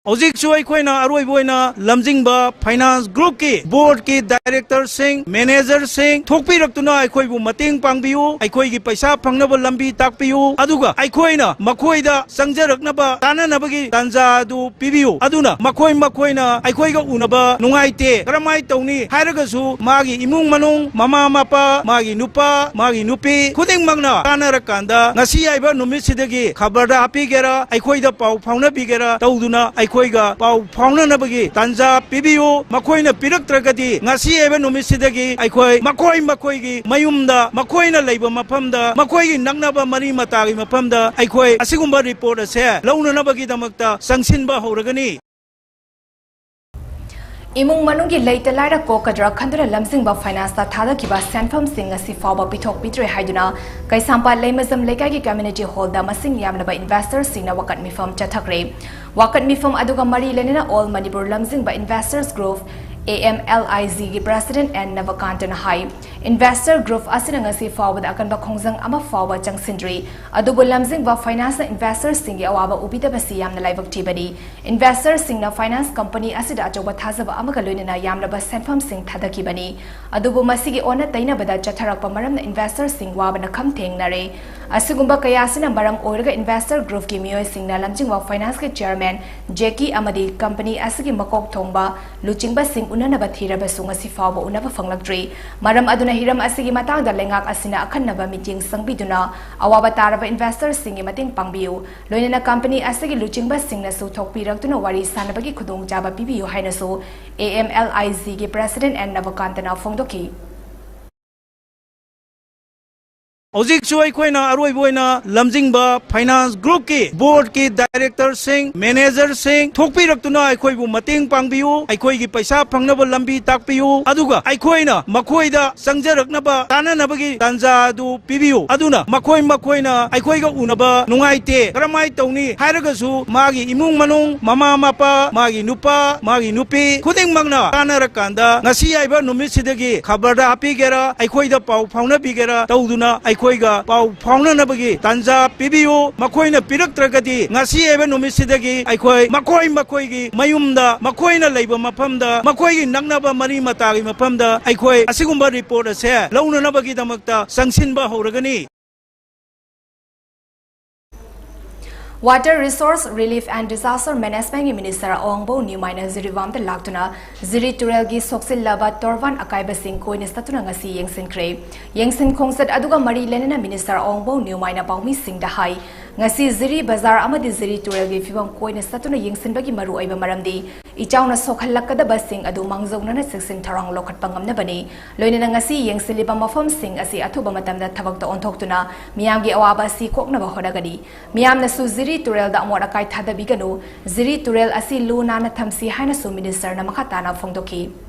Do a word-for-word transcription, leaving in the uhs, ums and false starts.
ꯍꯧꯖꯤꯛꯁꯨ ꯑꯩꯈꯣꯏꯅ ꯑꯔꯣꯏꯕ ꯑꯣꯏꯅ ꯂꯝꯖꯤꯡꯕ ꯐꯥꯏꯅꯥꯟꯁ ꯒ꯭ꯔꯨꯞꯀꯤ ꯕꯣꯔꯗꯀꯤ ꯗꯥꯏꯔꯦꯛꯇꯔꯁꯤꯡ, ꯃꯦꯅꯦꯖꯔꯁꯤꯡ ꯊꯣꯛꯄꯤꯔꯛꯇꯨꯅ ꯑꯩꯈꯣꯏꯕꯨ ꯃꯇꯦꯡ ꯄꯥꯡꯕꯤꯌꯨ, ꯑꯩꯈꯣꯏꯒꯤ ꯄꯩꯁꯥ ꯐꯪꯅꯕ ꯂꯝꯕꯤ ꯇꯥꯛꯄꯤꯌꯨ, ꯑꯗꯨꯒ ꯑꯩꯈꯣꯏꯅ ꯃꯈꯣꯏꯗ ꯆꯪꯖꯔꯛꯅꯕ ꯇꯥꯟꯅꯅꯕꯒꯤ ꯇꯥꯟꯖꯥ ꯑꯗꯨ ꯄꯤꯕꯤꯌꯨ꯫ ꯑꯗꯨꯅ ꯃꯈꯣꯏ ꯃꯈꯣꯏꯅ ꯑꯩꯈꯣꯏꯒ ꯎꯅꯕ ꯅꯨꯡꯉꯥꯏꯇꯦ, ꯀꯔꯝꯍꯥꯏꯅ ꯇꯧꯅꯤ ꯍꯥꯏꯔꯒꯁꯨ ꯃꯥꯒꯤ ꯏꯃꯨꯡ ꯃꯅꯨꯡ, ꯃꯃꯥ ꯃꯄꯥ, ꯃꯥꯒꯤ ꯅꯨꯄꯥ, ꯃꯥꯒꯤ ꯅꯨꯄꯤ ꯈꯨꯗꯤꯡꯃꯛꯅ ꯇꯥꯟꯅꯔꯀꯥꯟꯗ ꯉꯁꯤ ꯍꯥꯏꯕ ꯅꯨꯃꯤꯠꯁꯤꯗꯒꯤ ꯈꯕꯔꯗ ꯍꯥꯞꯄꯤꯒꯦꯔꯥ, ꯑꯩꯈꯣꯏꯗ ꯄꯥꯎ ꯐꯥꯎꯅꯕꯤꯒꯦꯔꯥ ꯇꯧꯗꯨꯅ ꯑꯩꯈꯣꯏꯒ ꯄꯥꯎ ꯐꯥꯎꯅꯅꯕꯒꯤ ꯇꯥꯟꯖꯥ ꯄꯤꯕꯤꯌꯨ꯫ ꯃꯈꯣꯏꯅ ꯄꯤꯔꯛꯇ꯭ꯔꯒꯗꯤ ꯉꯁꯤ ꯍꯥꯏꯕ ꯅꯨꯃꯤꯠꯁꯤꯗꯒꯤ ꯑꯩꯈꯣꯏ ꯃꯈꯣꯏ ꯃꯈꯣꯏꯒꯤ ꯃꯌꯨꯝꯗ, ꯃꯈꯣꯏꯅ ꯂꯩꯕ ꯃꯐꯝꯗ, ꯃꯈꯣꯏꯒꯤ ꯅꯛꯅꯕ ꯃꯔꯤ ꯃꯇꯥꯒꯤ ꯃꯐꯝꯗ ꯑꯩꯈꯣꯏ ꯑꯁꯤꯒꯨꯝꯕ ꯔꯤꯄꯣꯔꯠ ꯑꯁꯦ ꯂꯧꯅꯅꯕꯒꯤꯗꯃꯛꯇ ꯆꯪꯁꯤꯟꯕ ꯍꯧꯔꯒꯅꯤ꯫ ꯏꯃꯨꯡ ꯃꯅꯨꯡꯒꯤ ꯂꯩꯇ ꯂꯥꯏꯔ ꯀꯣꯛꯀꯗ꯭ꯔꯥ ꯈꯟꯗꯨꯅ ꯂꯝꯖꯤꯡꯕ ꯐꯥꯏꯅꯥꯟꯁꯇ ꯊꯥꯗꯈꯤꯕ ꯁꯦꯟꯐꯝꯁꯤꯡ ꯉꯁꯤ ꯐꯥꯎꯕ ꯄꯤꯊꯣꯛꯄꯤꯗ꯭ꯔꯦ ꯍꯥꯏꯗꯨꯅ ꯀꯩꯁꯥꯝꯄꯥꯠ ꯂꯩꯃꯖꯝ ꯂꯩꯀꯥꯏꯒꯤ ꯀꯝꯃ꯭ꯌꯨꯅꯤꯇꯤ ꯍꯣꯜꯗ ꯃꯁꯤꯡ ꯌꯥꯝꯂꯕ ꯏꯟꯚꯦꯁꯇꯔꯁꯤꯡꯅ ꯋꯥꯀꯠ ꯃꯤꯐꯝ ꯆꯠꯊꯈ꯭ꯔꯦ꯫ ꯋꯥꯀꯠ ꯃꯤꯐꯝ ꯑꯗꯨꯒ ꯃꯔꯤ ꯂꯩꯅꯅ ꯑꯣꯜ ꯃꯅꯤꯄꯨꯔ ꯂꯝꯖꯤꯡꯕ investors group, A M L I ꯖꯤꯒꯤ ꯄ꯭ꯔꯦꯁꯤꯗꯦꯟꯠ ꯑꯦꯟ ꯅꯕꯀꯥꯟꯇꯅ ꯍꯥꯏ, ꯏꯟꯚꯦꯁꯇꯔ ꯒ꯭ꯔꯨꯞ ꯑꯁꯤꯅ ꯉꯁꯤ ꯐꯥꯎꯕꯗ ꯑꯀꯟꯕ ꯈꯣꯡꯖꯪ ꯑꯃ ꯐꯥꯎꯕ ꯆꯪꯁꯤꯟꯗ꯭ꯔꯤ꯫ ꯑꯗꯨꯕꯨ ꯂꯝꯖꯤꯡꯕ ꯐꯥꯏꯅꯥꯟꯁꯅ ꯏꯟꯚꯦꯁꯇꯔꯁꯤꯡꯒꯤ ꯑꯋꯥꯕ ꯎꯕꯤꯗꯕꯁꯤ ꯌꯥꯝꯅ ꯂꯥꯏꯕꯛ ꯊꯤꯕꯅꯤ꯫ ꯏꯟꯚꯦꯁꯇꯔꯁꯤꯡꯅ ꯐꯥꯏꯅꯥꯟꯁ ꯀꯝꯄꯅꯤ ꯑꯁꯤꯗ ꯑꯆꯧꯕ ꯊꯥꯖꯕ ꯑꯃꯒ ꯂꯣꯏꯅꯅ ꯌꯥꯝꯂꯕ ꯁꯦꯟꯐꯝꯁꯤꯡ ꯊꯥꯗꯈꯤꯕꯅꯤ꯫ ꯑꯗꯨꯕꯨ ꯃꯁꯤꯒꯤ ꯑꯣꯟꯅ ꯇꯩꯅꯕꯗ ꯆꯠꯊꯔꯛꯄ ꯃꯔꯝꯅ ꯏꯟꯚꯦꯁꯇꯔꯁꯤꯡ ꯋꯥꯕꯅ ꯈꯝ ꯊꯦꯡꯅꯔꯦ꯫ ꯑꯁꯤꯒꯨꯝꯕ ꯀꯌꯥ ꯑꯁꯤꯅ ꯃꯔꯝ ꯑꯣꯏꯔꯒ ꯏꯟꯚꯦꯁꯇꯔ ꯒ꯭ꯔꯨꯞꯀꯤ ꯃꯤꯑꯣꯏꯁꯤꯡꯅ ꯂꯝꯖꯤꯡꯕ ꯐꯥꯏꯅꯥꯟꯁꯀꯤ ꯆꯦꯌꯔꯃꯦꯟ ꯖꯦꯀꯤ ꯑꯃꯗꯤ ꯀꯝꯄꯅꯤ ꯑꯁꯤꯒꯤ ꯃꯀꯣꯛ ꯊꯣꯡꯕ ꯂꯨꯆꯤꯡꯕꯁꯤꯡ ꯎꯅꯅꯕ ꯊꯤꯔꯕꯁꯨ ꯉꯁꯤ ꯐꯥꯎꯕ ꯎꯅꯕ ꯐꯪꯂꯛꯇ꯭ꯔꯤ꯫ ꯃꯔꯝ ꯑꯗꯨꯅ ꯍꯤꯔꯝ ꯑꯁꯤꯒꯤ ꯃꯇꯥꯡꯗ ꯂꯩꯉꯥꯛ ꯑꯁꯤꯅ ꯑꯈꯟꯅꯕ ꯃꯤꯠꯌꯦꯡ ꯆꯪꯕꯤꯗꯨꯅ ꯑꯋꯥꯕ ꯇꯥꯔꯕ ꯏꯟꯚꯦꯁꯇꯔꯁꯤꯡꯒꯤ ꯃꯇꯦꯡ ꯄꯥꯡꯕꯤꯌꯨ꯫ ꯂꯣꯏꯅꯅ ꯀꯝꯄꯅꯤ ꯑꯁꯤꯒꯤ ꯂꯨꯆꯤꯡꯕꯁꯤꯡꯅꯁꯨ ꯊꯣꯛꯄꯤꯔꯛꯇꯨꯅ ꯋꯥꯔꯤ ꯁꯥꯅꯕꯒꯤ ꯈꯨꯗꯣꯡꯆꯥꯕ ꯄꯤꯕꯤꯌꯨ ꯍꯥꯏꯅꯁꯨ ꯑꯦ ꯑꯦꯝ ꯑꯦꯜ ꯑꯥꯏ ꯖꯤꯒꯤ ꯄ꯭ꯔꯦꯁꯤꯗꯦꯟꯠ ꯑꯦꯟ ꯅꯕꯀꯥꯟꯇꯅ ꯐꯣꯡꯗꯣꯛꯈꯤ꯫ ꯍꯧꯖꯤꯛꯁꯨ ꯑꯩꯈꯣꯏꯅ ꯑꯔꯣꯏꯕ ꯑꯣꯏꯅ ꯂꯝꯖꯤꯡꯕ ꯐꯥꯏꯅꯥꯟꯁ ꯒ꯭ꯔꯨꯞꯀꯤ ꯕꯣꯔꯗꯀꯤ ꯗꯥꯏꯔꯦꯛꯇꯔꯁꯤꯡ, ꯃꯦꯅꯦꯖꯔꯁꯤꯡ ꯊꯣꯛꯄꯤꯔꯛꯇꯨꯅ ꯑꯩꯈꯣꯏꯕꯨ ꯃꯇꯦꯡ ꯄꯥꯡꯕꯤꯌꯨ, ꯑꯩꯈꯣꯏꯒꯤ ꯄꯩꯁꯥ ꯐꯪꯅꯕ ꯂꯝꯕꯤ ꯇꯥꯛꯄꯤꯌꯨ, ꯑꯗꯨꯒ ꯑꯩꯈꯣꯏꯅ ꯃꯈꯣꯏꯗ ꯆꯪꯖꯔꯛꯅꯕ ꯇꯥꯟꯅꯅꯕꯒꯤ ꯇꯥꯟꯖꯥ ꯑꯗꯨ ꯄꯤꯕꯤꯌꯨ꯫ ꯑꯗꯨꯅ ꯃꯈꯣꯏ ꯃꯈꯣꯏꯅ ꯑꯩꯈꯣꯏꯒ ꯎꯅꯕ ꯅꯨꯡꯉꯥꯏꯇꯦ, ꯀꯔꯝꯍꯥꯏꯅ ꯇꯧꯅꯤ ꯍꯥꯏꯔꯒꯁꯨ ꯃꯥꯒꯤ ꯏꯃꯨꯡ ꯃꯅꯨꯡ, ꯃꯃꯥ ꯃꯄꯥ, ꯃꯥꯒꯤ ꯅꯨꯄꯥ, ꯃꯥꯒꯤ ꯅꯨꯄꯤ ꯈꯨꯗꯤꯡꯃꯛꯅ ꯇꯥꯟꯅꯔꯀꯥꯟꯗ ꯉꯁꯤ ꯍꯥꯏꯕ ꯅꯨꯃꯤꯠꯁꯤꯗꯒꯤ ꯈꯕꯔꯗ ꯍꯥꯞꯄꯤꯒꯦꯔꯥ, ꯑꯩꯈꯣꯏꯗ ꯄꯥꯎ ꯐꯥꯎꯅꯕꯤꯒꯦꯔꯥ ꯇꯧꯗꯨꯅ ꯑꯩꯈꯣꯏ ꯑꯩꯈꯣꯏꯒ ꯄꯥꯎ ꯐꯥꯎꯅꯅꯕꯒꯤ ꯇꯥꯟꯖꯥ ꯄꯤꯕꯤꯌꯨ꯫ ꯃꯈꯣꯏꯅ ꯄꯤꯔꯛꯇ꯭ꯔꯒꯗꯤ ꯉꯁꯤ ꯍꯥꯏꯕ ꯅꯨꯃꯤꯠꯁꯤꯗꯒꯤ ꯑꯩꯈꯣꯏ ꯃꯈꯣꯏ ꯃꯈꯣꯏꯒꯤ ꯃꯌꯨꯝꯗ, ꯃꯈꯣꯏꯅ ꯂꯩꯕ ꯃꯐꯝꯗ, ꯃꯈꯣꯏꯒꯤ ꯅꯛꯅꯕ ꯃꯔꯤ ꯃꯇꯥꯒꯤ ꯃꯐꯝꯗ ꯑꯩꯈꯣꯏ ꯑꯁꯤꯒꯨꯝꯕ ꯔꯤꯄꯣꯔꯠ ꯑꯁꯦ ꯂꯧꯅꯅꯕꯒꯤꯗꯃꯛꯇ ꯆꯪꯁꯤꯟꯕ ꯍꯧꯔꯒꯅꯤ꯫ Water Resource, Relief and Disaster Management ꯒꯤ Minister ꯑꯋꯥꯡꯕꯧ ꯅ꯭ꯌꯨꯃꯥꯏꯅ ꯖꯤꯔꯤꯕꯥꯝꯗ ꯂꯥꯛꯇꯨꯅ ꯖꯤꯔꯤ ꯇꯨꯔꯦꯜꯒꯤ ꯁꯣꯛꯆꯤꯜꯂꯕ ꯇꯣꯔꯕꯥꯟ ꯑꯀꯥꯏꯕꯁꯤꯡ ꯀꯣꯏꯅ ꯆꯠꯇꯨꯅ ꯉꯁꯤ ꯌꯦꯡꯁꯤꯟꯈ꯭ꯔꯦ꯫ ꯌꯦꯡꯁꯤꯟ ꯈꯣꯡꯆꯠ ꯑꯗꯨꯒ ꯃꯔꯤ ꯂꯩꯅꯅ Minister ꯑꯋꯥꯡꯕꯧ ꯅ꯭ꯌꯨꯃꯥꯏꯅ ꯄꯥꯎꯃꯤꯁꯤꯡꯗ ꯍꯥꯏ, ꯉꯁꯤ ꯖꯤꯔꯤ ꯕꯖꯥꯔ ꯑꯃꯗꯤ ꯖꯤꯔꯤ ꯇꯨꯔꯦꯜꯒꯤ ꯐꯤꯕꯝ ꯀꯣꯏꯅ ꯆꯠꯇꯨꯅ ꯌꯦꯡꯁꯤꯟꯕꯒꯤ ꯃꯔꯨꯑꯣꯏꯕ ꯃꯔꯝꯗꯤ ꯏꯆꯥꯎꯅ ꯁꯣꯛꯍꯜꯂꯛꯀꯗꯕꯁꯤꯡ ꯑꯗꯨ ꯃꯥꯡꯖꯧꯅꯅ ꯆꯦꯛꯁꯤꯟ ꯊꯧꯔꯥꯡ ꯂꯧꯈꯠꯄ ꯉꯝꯅꯕꯅꯤ꯫ ꯂꯣꯏꯅꯅ ꯉꯁꯤ ꯌꯦꯡꯁꯤꯜꯂꯤꯕ ꯃꯐꯝꯁꯤꯡ ꯑꯁꯤ ꯑꯊꯨꯕ ꯃꯇꯝꯗ ꯊꯕꯛꯇ ꯑꯣꯟꯊꯣꯛꯇꯨꯅ ꯃꯤꯌꯥꯝꯒꯤ ꯑꯋꯥꯕ ꯑꯁꯤ ꯀꯣꯛꯅꯕ ꯍꯣꯠꯅꯒꯅꯤ꯫ ꯃꯤꯌꯥꯝꯅꯁꯨ ꯖꯤꯔꯤ ꯇꯨꯔꯦꯜꯗ ꯑꯃꯣꯠ ꯑꯀꯥꯏ ꯊꯥꯗꯕꯤꯒꯅꯨ, ꯖꯤꯔꯤ ꯇꯨꯔꯦꯜ ꯑꯁꯤ ꯂꯨ ꯅꯥꯟꯅ ꯊꯝꯁꯤ ꯍꯥꯏꯅꯁꯨ Minister ꯅ ꯃꯈꯥ ꯇꯥꯅ ꯐꯣꯡꯗꯣꯛꯈꯤ꯫